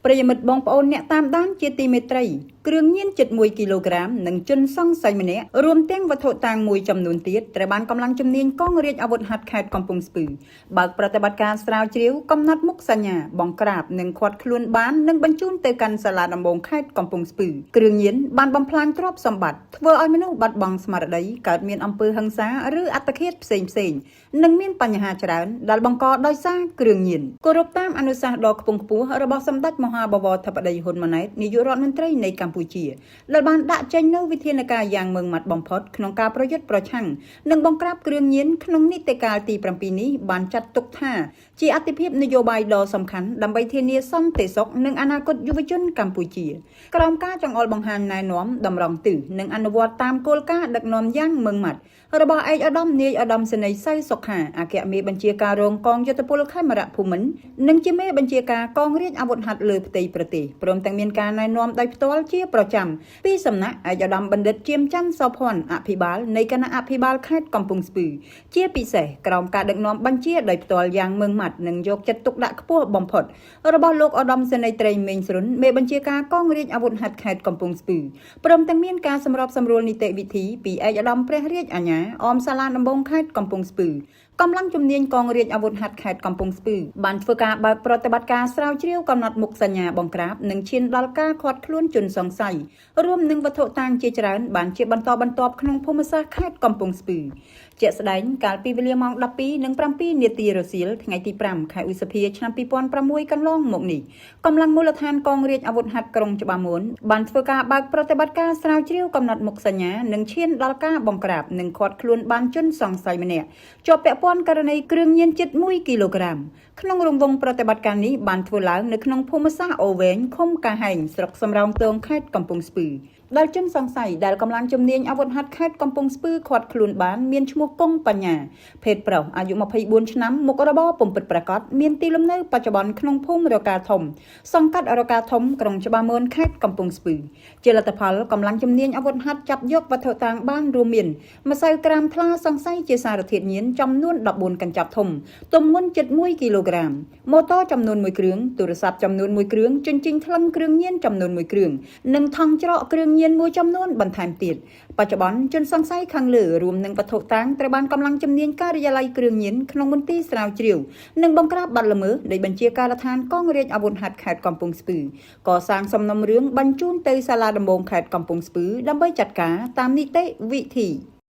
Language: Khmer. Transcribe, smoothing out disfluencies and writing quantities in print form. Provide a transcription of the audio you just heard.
ប្រិយមិត្តបងប្អូនអ្នកតាមដានជាទីមេត្រីគ្រឿងញៀនជិត1គីឡូក្រាមនិងជនសង្ស័យម្នាក់រួមទាំងវត្ថុតាងមួយចំនួនទៀតត្រូវបានកម្លាំងជំនាញកងរាជអាវុធហត្ថខេត្តកំពង់ស្ពឺបើកប្រតិបត្តិការស្រាវជ្រាវកំណត់មុខសញ្ញាបង្ក្រាបនិងឃាត់ខ្លួនបាននិងបញ្ជូនទៅកាន់សាលាដំបងខេត្តកំពង់ស្ពឺគ្រឿងញៀនបានបំផ្លាញទ្រព្យសម្បត្តិធ្វើឲ្យមនុស្សបាត់បង់ស្មារតីកើតមានអំពើហិង្សាឬអត្តឃាតផ្សេងៗនិងមានបញ្ហាច្រើនដែលបង្កដោយសារគ្រឿងញៀនគោរពតាមអនុសាសន៍ដ៏ខ្ពង់ខ្ពស់របស់សម្ដេចមហាបវរធិបតីហ៊ុនម៉ាណែតនាយករដ្ឋមន្ត្រីនៃកម្ពុជាដែលបានដាក់ចេញនូវវិធានការយ៉ាងម៉ឺងម៉ាត់បំផុតក្នុងការប្រយុទ្ធប្រឆាំងនិងបង្ក្រាបគ្រឿងញៀនក្នុងនីតិកាលទី7នេះបានចាត់ទុកថាជាអាទិភាពនយោបាយដ៏សំខាន់ដើម្បីធានាសន្តិសុខនិងអនាគតយុវជនកម្ពុជាក្រោមការចង្អុលបង្ហាញណែនាំតម្រង់ទិសនិងអនុវត្តតាមគោលការណ៍ដឹកនាំយ៉ាងម៉ឺងម៉ាត់របស់ឯកឧត្តមនាយឧត្តមសេនីយ៍សៅសុខាអគ្គមេបញ្ជាការរងកងយោធពលខេមរៈភូមិន្ទនិងជាមេបញ្ជាការកងរាជអាវុធហត្ថលើផ្ទៃប្រទេសព្រមទាំងមានការណែនាំដោយផ្ទាល់ជាប្រចាំពីសំណាក់ឯកឧត្តមបណ្ឌិតជាមច័ន្ទសោភ័ណ្ឌអភិបាលនៃគណៈអភិបាលខេត្តកំពង់ស្ពឺជាពិសេសក្រោមការដឹកនាំបញ្ជាដោយផ្ទាល់យ៉ាងម៉ឺងម៉ាត់និងយកចិត្តទុកដាក់ខ្ពស់បំផុតរបស់លោកឧត្តមសេនីយ៍ត្រីមេងស្រុនមេបញ្ជាការកងរាជអាវុធហត្ថខេត្តកំពង់ស្ពឺព្រមទាំងមានការសម្របសម្រួលនីតិវិធីពីឯកឧត្តមព្រះរាជអាជ្ញាអមសាលាដំបងខេត្តកំពង់ស្ពឺកម្លាំងជំនាញកងរាជអាវុធហត្ថខេត្តកំពង់ស្ពឺបានធ្វើការបើកប្រតិបត្តិការស្រាវជ្រាវកំណត់មុខសញ្ញាបង្ក្រាបនិងឈានដល់ការឃាត់ខ្លួនជនសង្ស័យរួមនឹងវត្ថុតាងជាច្រើនបានជាបន្តបន្ទាប់ក្នុងភូមិសាស្ត្រខេត្តកំពង់ស្ពឺជាក់ស្ដែងកាលពីវេលាម៉ោង12:07នាទីរសៀលថ្ងៃទី5ខែឧសភាឆ្នាំ2006កន្លងមកនេះកម្លាំងមូលដ្ឋានកងរាជអាវុធហត្ថក្រុងច្បារមនបានធ្វើការបើកប្រតិបត្តិការស្រាវជ្រាវកំណត់មុខសញ្ញានិងឈានដល់ការបង្ក្រាបនិងឃាត់ខ្លួនបានជនសង្ស័យម្នាក់ជាប់ពាក់ព័ន្ធករណីគ្រឿងញៀនជិត1គីឡូក្រាមក្នុងរង្វង់ប្រតិបត្តិការនេះបានធ្វើឡើងនៅក្នុងភូមិសាស្ត្រអូវែងឃុំកាហែងស្រុកសំរោងទងខេត្តកំពង់ស្ពឺដែលជនសង្ស័យដែលកម្លាំងជំនាញអាវុធហត្ថខេត្តកំពង់ស្ពឺឃាត់ខ្លួនបានមានឈ្មោះកុងបញ្ញាភេទប្រុសអាយុ24ឆ្នាំមុខរបរពុំពិតប្រាកដមានទីលំនៅបច្ចុប្បន្នក្នុងភូមិរកាធំសង្កាត់រកាធំក្រុងច្បារមនខេត្តកំពង់ស្ពឺជាលទ្ធផលកម្លាំងជំនាញអាវុធហត្ថចាប់យកវត្ថុតាងបានរួមមានម្សៅក្រាមថ្លាសង្ស័យជាសារធាតុញៀនចំនួន14កញ្ចប់ធំទម្ងន់ជិត1គីឡូក្រាមម៉ូតូចំនួន1គ្រឿងទូរស័ព្ទចំនួន1គ្រឿងជញ្ជីងថ្លឹងគ្រឿងញៀនចំនួន1គ្រឿងនិងថង់ច្រកគ្រឿងញៀនមួយចំនួនបន្ថែមទៀតបច្ចុប្បន្នជនសង្ស័យខាងលើរួមនឹងវត្ថុតាងត្រូវបានកម្លាំងជំនាញការិយាល័យគ្រឿងញៀនក្នុងមន្ទីរស្រាវជ្រាវនិងបង្ក្រាបបទល្មើសនៃបញ្ជាការដ្ឋានកងរាជអាវុធហត្ថខេត្តកំពង់ស្ពឺកសាងសំណុំរឿងបញ្ជូនទៅសាលាដំបងខេត្តកំពង់ស្ពឺដើម្បីចាត់ការតាមនីតិវិធី។